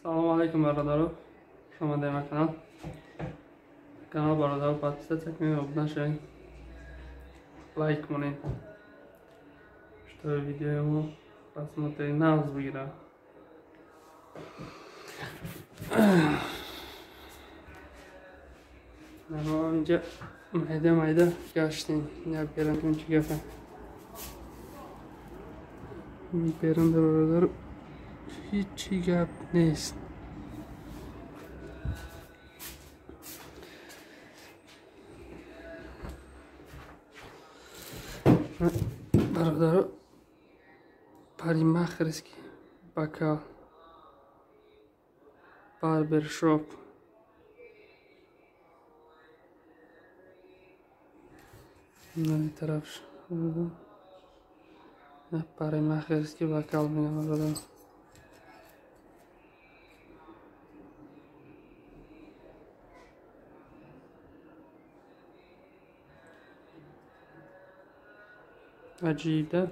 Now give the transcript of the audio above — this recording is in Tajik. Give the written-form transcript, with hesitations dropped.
Салому алейкум, бародаро, хуш омадед ба канал. Канал, бародаро, подписаться кунед, обуна шавед, лайк монед, чтобы видеои мо просмотри нағз бигирад. Инҷа майда майда гаштем, я берам, чӣ гапа берам, бародар, ҳичи гап нест. Бародаро, парикмахерский, бокал, барбершоп. Тарафш парикмахерский, бокал мегам, бародаро. Аҷиб, да?